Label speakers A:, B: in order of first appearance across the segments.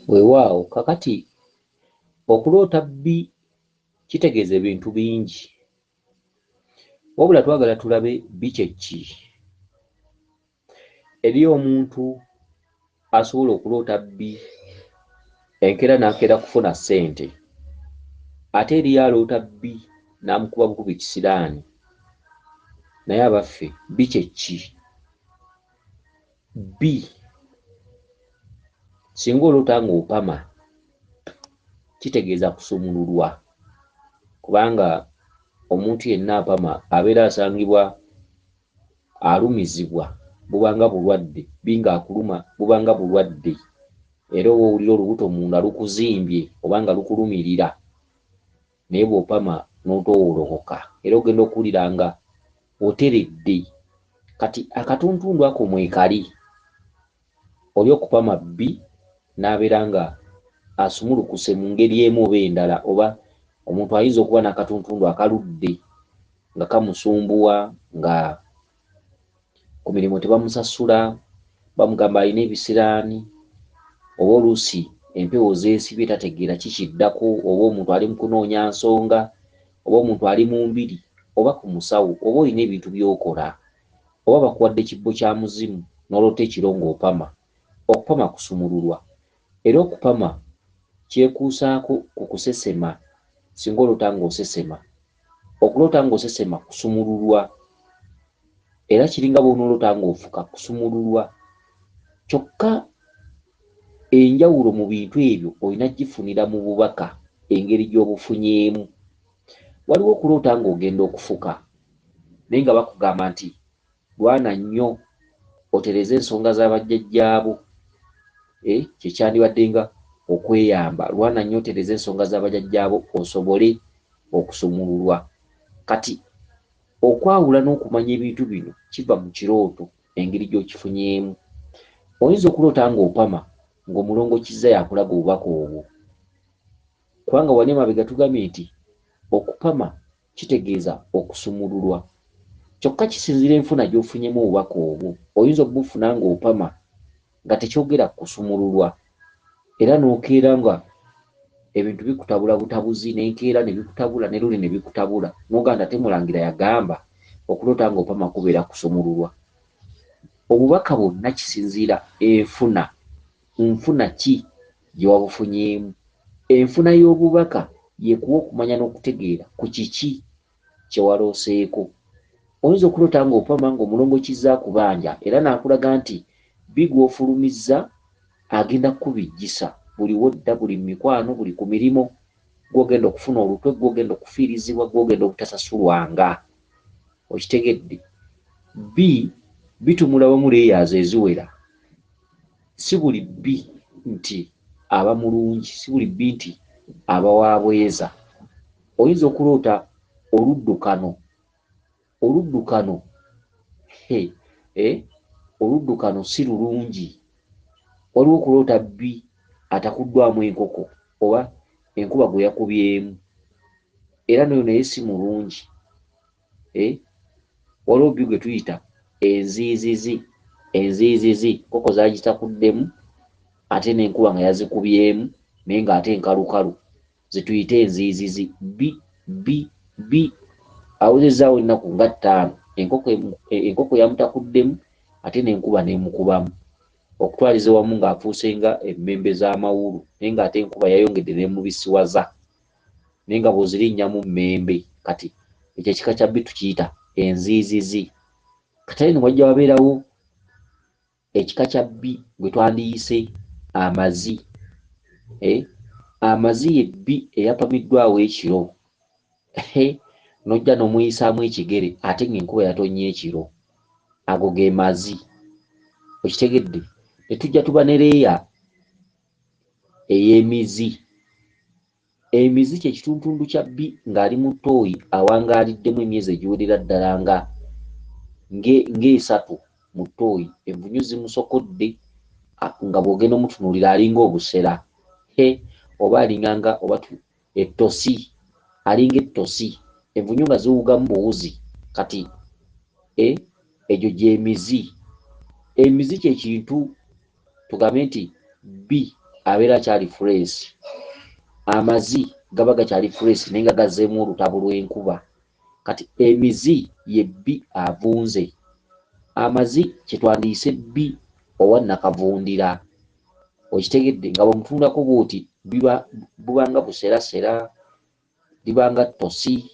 A: Weewaawo kakati okuloota bbi kitegeeza ebintu bingi, wabula twagala tulabe bbi kye ki. Eriyo omuntu asobola okuloota bbi enkeera n'akeera kufuna ssente, ate eriyo aloota bbi n'amukuba bukubi kisiraani. Naye abaffe bbi kye ki? Bbi singa oloota ng'opama kitegeeza kusumululwa kubanga omuntu yenna apama abeera asangibwa alumizibwa buba nga bulwadde bbi ng'akuluma buba nga bulwadde era oba owulira olubuto munda lukuzimbye oba nga lukulumirira naye bw'opama n'otowoolokoka era ogenda okuwulira nga oteredde. Kati akatuntundu ako mwekali oli okupama bbi n'abeera nga asumulukuse mu ngeri emu oba endala oba omuntu ayinza okuba n'akatuntundu akaludde nga kamusumbuwa nga ku mirimu tebamusasula bamugamba alina ebisiraani oba oluusi empewo zeesibye tategeera kikiddako oba omuntu ali mu kunoonya nsonga oba omuntu ali mu mbiri oba ku musawo oba olina ebintu by'okola oba bakuwadde kibbo kya muzimu n'oloota ekiro ng'opama. Okupama kusumululwa era okupama kyekuusaako ku kusesema singa oloota ng'osesema. Okuloota ng'osesema kusumululwa era kiringa bw'onooloota ng'ofuka kusumululwa kyokka enjawulo mu bintu ebyo olina gifunira mu bubaka engeri gy'obufunyeemu. Waliwo okuloota ng'ogenda okufuka naye nga bakugamba nti lwana nnyo otereeze ensonga za bajjajjaabo eh, kye kyandibadde nga okweyamba lwana nnyo otereeze ensonga za bajjajjaabo osobole okusumululwa. Kati okwawula n'okumanya ebintu bino kiva mu kirooto engeri gy'okifunyeemu. Oyinza okuloota ng'opama ng'omulongo Kizza y'akulaga obubaka obwo. Kubanga wali emabega tugambye nti okupama kitegeeza okusumululwa. Kyokka kisinziira enfuna gy'ofunyemu obubaka obwo. Oyinza obufuna ng'opama nga tekyogera ku kusumululwa era n'okeera nga ebintu bikutabula butabuzi n'enkeera ne bikutabula ne luli ne bikutabula n'ogamba nti ate Mulangira yagamba okuloota ng'opama kubeera kusumululwa. Obubaka bwonna kisinziira enfuna, nfuna ki gye wabufunyeemu. Enfuna y'obubaka y'ekuwa okumanya n'okutegeera ku kiki kye walooseeko. Oyinza okuloota ng'opama ng'omulongo Kizza akubanja era n'akulaga nti bbi gw'ofulumizza agenda kukubijjisa buli w'odda, buli mu mikwano, buli ku mirimu, gw'ogenda okufuna olutwe, gw'ogenda okufiirizibwa, gw'ogenda obutasasulwanga. Okitegedde? Bbi bitumula wamu layers eziwera. Si buli bbi nti aba mulungi, si buli bbi nti aba wa bweza. Oyinza okuloota oluddukano, oluddukano he eh, oluddukano si lulungi. Waliwo okuloota bbi atakuddwamu enkoko oba enkuba gwe yakubyemu era n'oyo naye si mulungi. Eh, waliwo bbi gwe tuyita enziizizi, enziizizi nkoko zaagitakuddemu ate n'enkuba nga yazikubyemu naye ng'ate nkalukalu ze tuyite enziizizi bbi bbi bbi awezezzaawo ennaku nga ttaano enkoko enkoko yamutakuddemu ate n'enkuba n'emukubamu okutwaliza wamu ng'afuuse nga emmembe z'amawulu naye ng'ate enkuba yayongedde n'emubisiwaza naye nga bw'ozirinnyamu mmembe kati ekyo ekika kya bbi tukiyita enziizizi kati ate no wajja wabeerawo ekika kya bbi gwe twandiyise amazi eh? Amazi ye bbi eyapamiddwawo ekiro eh? N'ojja n'omuyisaamu ekigere ate ng'enkuba yatonye ekiro, ago ge mazi. Okitegedde? Ne tujja tuba ne leeya ey'emizi. Emizi kye kituntundu kya bbi ng'ali mu ttooyi awangaaliddemu emyezi egiwerera ddala nga ng'esatu mu ttooyi, envunyu zimusokodde nga bw'ogenda omutunuulira alinga obusera he oba alinga nga oba ettosi alinga ettosi envunyu nga ziwugamu buwuzi kati e egyo gy'emizi. Emizi kye kintu tugambe nti bbi abeera akyali fresh, amazi gaba gakyali fresh naye nga gazzeemu olutabu lw'enkuba. Kati emizi ye bbi avunze, amazi kyetwandiyise bbi owa nnakavundira. Okitegedde? Nga bw'omutunulako bw'oti bubanga buserasera, libanga ttosi,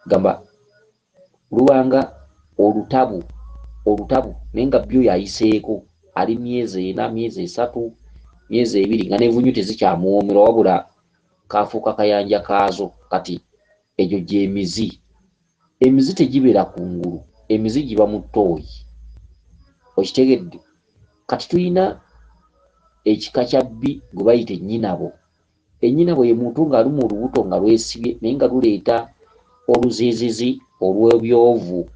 A: gamba lubanga olutabu olutabu, naye nga bbi oyo ayiseeko ali myezi 4, myezi 3, myezi 2, nga n'envunyu tezikyamuwoomerwa wabula kafuuka kayanja kaazo. Kati egyo gy'emizi. Emizi tegibeera kungulu, emizi giba mu ttooyi. Okitegedde? Kati tulina ekika kya bbi gwe bayita ennyinabo. Ennyinabo ye muntu ng'aluma olubuto nga lwesibye naye nga luleeta oluziizizi olw'ebyovu.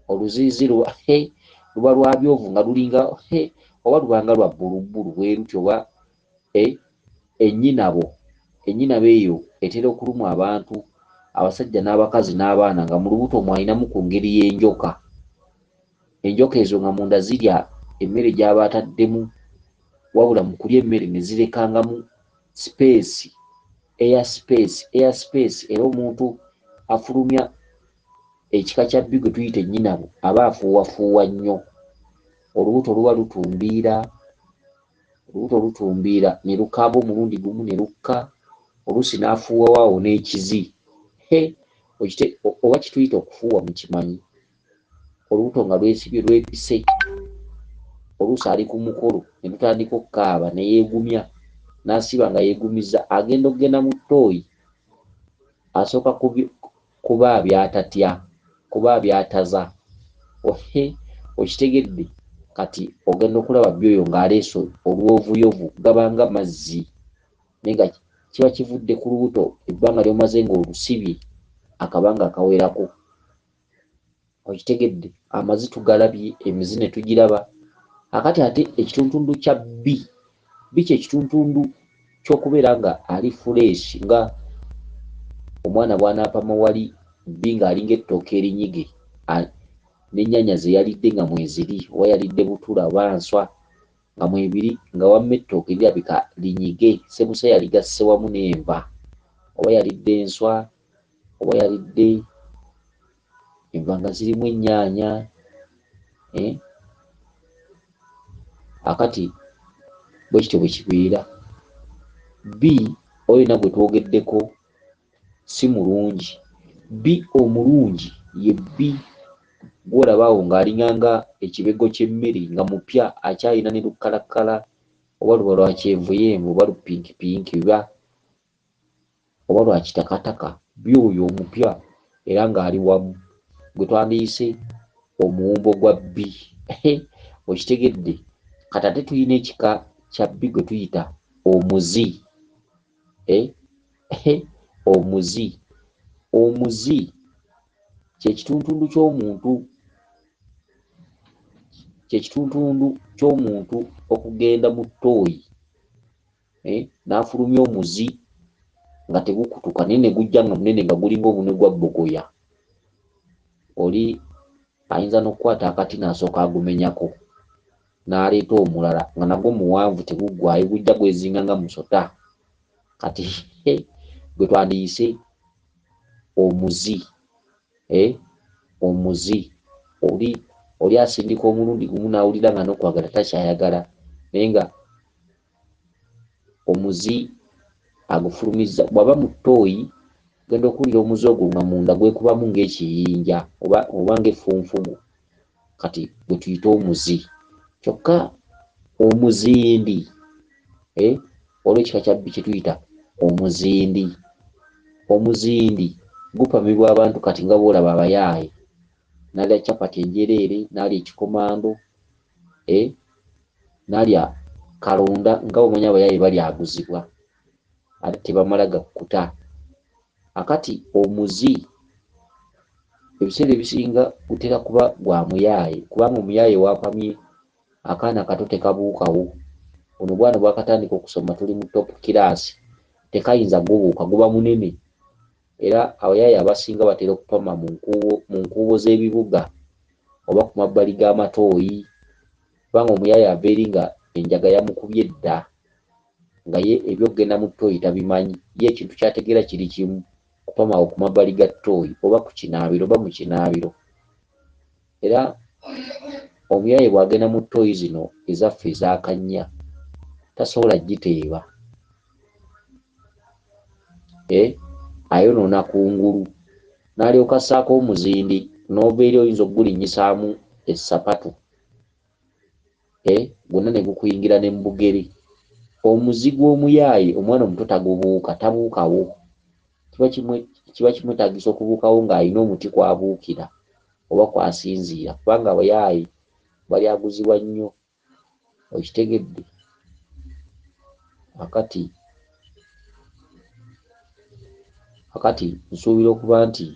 A: Oluziizi luba lwa byovu nga lulinga oba lubanga lwa bbulubbulu bwe lutyo oba ennyinabo. Ennyinabo eyo etera okuluma abantu abasajja n'abakazi n'abaana nga mu lubuto mwalinamu ku ngeri y'enjoka. Enjoka ezo nga munda zirya emmere gy'aba ataddemu, wabula mu kulya emmere ne zirekangamu space, air space, air space. Era omuntu afulumya ekika kya bbi gwe tuyita ennyinabo aba afuuwafuuwa nnyo. Olubuto luba lutumbiira, olubuto lutumbiira ne lukaaba omulundi gumu ne lukka, oluusi n'afuuwawo awo n'ekizi. Oba kituyita okufuuwa mukimanyi? Olubuto nga lwesibye lwepise, oluusi ali ku mukolo ne lutandika okukaaba ne yeegumya n'asiiba nga yeegumizza, agenda okugenda mu ttooyi asooka kuba byatatya, kuba byataza. Okitegedde? Kati ogenda okulaba bbi oyo ng'aleese olwovuyovu, gabanga mazzi naye nga kiba kivudde ku lubuto ebbanga ly'omaze ng'olusibye akabanga akawerako. Okitegedde? Amazi tugalabye, emizi ne tugiraba. Akati ate ekituntundu kya bbi, bbi kye kituntundu ky'okubeera nga ali fresh, nga omwana bw'anaapama wali bbi ng'alinga ettooke erinyige n'ennyaanya ze yalidde nga mweziri, oba yalidde butula oba nswa nga mwebiri, nga wamma ettooke lirabika linyige, ssebusa yaligasse wamu n'enva, oba yalidde enswa, oba yalidde enva nga zirimu ennyaanya. Akati bwe kityo bwe kibeera. Bbi oyo yenna gwe twogeddeko si mulungi. Bbi omulungi ye bbi gw'olaba awo ng'alinga nga ekibego ky'emmere nga mupya, akyalina ne lukkalakala oba luba lwa kyenvuyenvu oba lupinkipinki oba lwa kitakataka. Bbi oyo omupya era ng'ali wamu gwe twandiyise omuwumbo gwa bbi. Okitegedde? Kati ate tulina ekika kya bbi gwe tuyita omuzi. Omuzi. Omuzi kye kituntundu ky'omuntu, kye kituntundu ky'omuntu okugenda mu ttooyi n'afulumya omuzi nga tegukutuka naye ne gujja nga munene nga gulinga omunwe gwa bbogoya. Oli ayinza n'okukwata akati n'asooka agumenyako n'aleeta omulala nga nagwo muwanvu teguggwaayo, gujja gwezinga nga musota. Kati gwe twandiyise omuzi. Omuzi oli asindika omulundi gumu n'awulira nga n'okwagala takyayagala, naye nga omuzi agufulumizza. Bw'aba mu ttooyi ogenda okuwulira omuzi ogwo nga munda gwekubamu ng'ekiyinja oba ng'effunfugu. Kati gwe tuyite omuzi. Kyokka omuzindi, olw'ekika kya bbi kye tuyita omuzindi. Omuzindi gupamibwa abantu kati nga bw'olaba abayaaye, n'alya chapati enjereere, n'alya ekikomando, n'alya kalonda, nga bw'omanyi abayaaye balyaguzibwa ate tebamala gakkuta. Akati omuzi ebiseera ebisinga gutera kuba gwa muyaaye, kubanga omuyaaye w'apamye akaana kato tekabuukawo. Buno bwana bwakatandika okusoma tuli mu top class, tekayinza gubuuka, guba munene. Era abayaaye abasinga batera okupama mu nkuubo z'ebibuga oba ku mabbali g'amatooyi, kubanga omuyaaye ava eri nga enjaga yamukubye dda. Nga ye eby'okugenda mu ttooyi tabimanyi, ye ekintu ky'ategeera kiri kimu, kupama awo ku mabbali ga ttooyi oba ku kinaabiro oba mu kinaabiro. Era omuyaaye bw'agenda mu ttooyi zino ezaffe ez'akannya tasobola giteeba. Ayonoona kungulu n'alyoka assaako omuzindi n'ova eri oyinza okugulinnyisaamu essapatu gwonna ne gukuyingira ne mu bugere. Omuzi gw'omuyaaye omwana omuto tagubuuka, tabuukawo. Kiba kimwetaagisa okubuukawo ng'alina omuti kw'abuukira oba kw'asinziira kubanga abayaaye balyaguzibwa nnyo. Okitegedde? Akati nsuubira okuba nti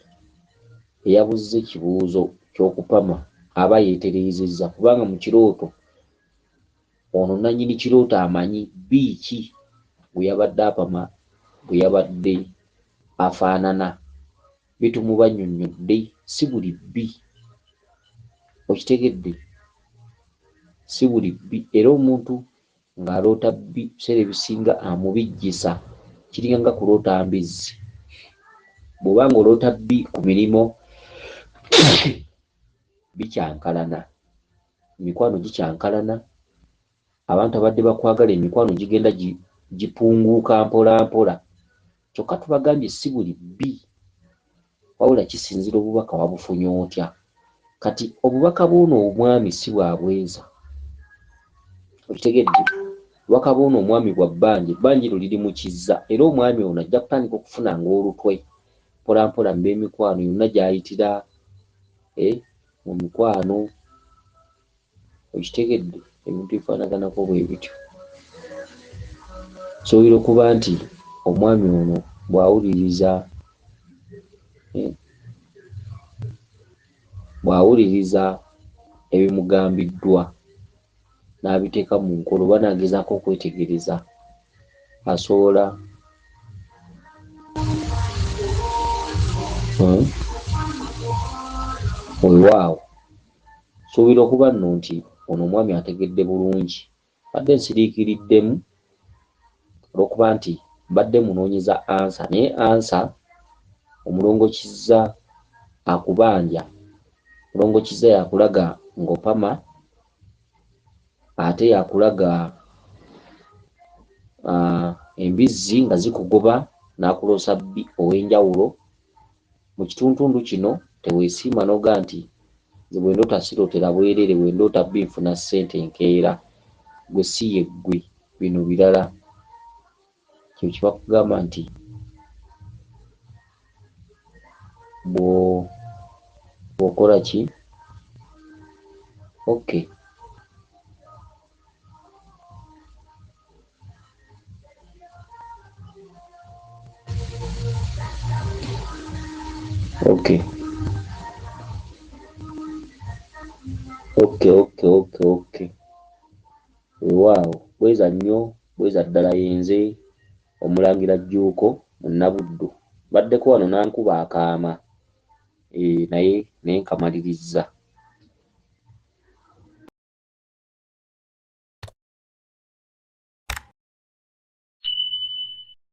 A: eyabuzza ekibuuzo ky'okupama aba yeetereezezza kubanga mu kirooto ono nannyini kirooto amanyi bbi ki gwe yabadde apama bwe yabadde afaanana. Bitumubannyonnyodde si buli bbi. Okitegedde? Si buli bbi. Era omuntu ng'aloota bbi ebiseera ebisinga amubijjisa kiringa nga kuloota mbizzi. Bw'oba ng'oloota bbi ku mirimu bikyankalana, emikwano gikyankalana, abantu abadde bakwagala emikwano gigenda gipunguuka mpola mpola. Kyokka tubagambye si buli bbi, wabula kisinziira obubaka wabufunye otya. Kati obubaka bw'ono omwami si bwa bweza. Okitegedde? Obubaka bw'ono omwami bwa bbanja, ebbanja eryo liri mu kizza era omwami ono ajja kutandika okufunanga olutwe mpola mpola mu b'emikwano yonna gy'ayitira mu mikwano. Okitegedde? Ebintu bifaanaganako bwe bityo. Nsuubira okuba nti omwami ono bw'awuliriza ebimugambiddwa n'abiteeka mu nkola oba n'agezaako okwetegereza asobola weewaawo. Nsuubira okuba nno nti ono omwami ategedde bulungi. Mbadde nsiriikiriddemu olw'okuba nti mbadde munoonyeza ansa naye ansa Omulongo Kizza akubanja. Omulongo Kizza yakulaga ng'opama ate yakulaga embizzi nga zikugoba n'akuloosa bbi ow'enjawulo. Mu kituntundu kino teweesiima n'oga nti nze bwe ndoota sirootera bwereere, bwe ndoota bbi nfuna ssente nkeera. Ggwe si ye ggwe, bino birala. Kye kibakugamba nti bw'okola ki? Okay. Okay. Okay, okay, okay, okay. Weewaawo bweza nnyo bweza ddala yenze Omulangira Jjuuko Munnabuddu. Mbaddeko wano n'ankuba akaama naye naye nkamalirizza.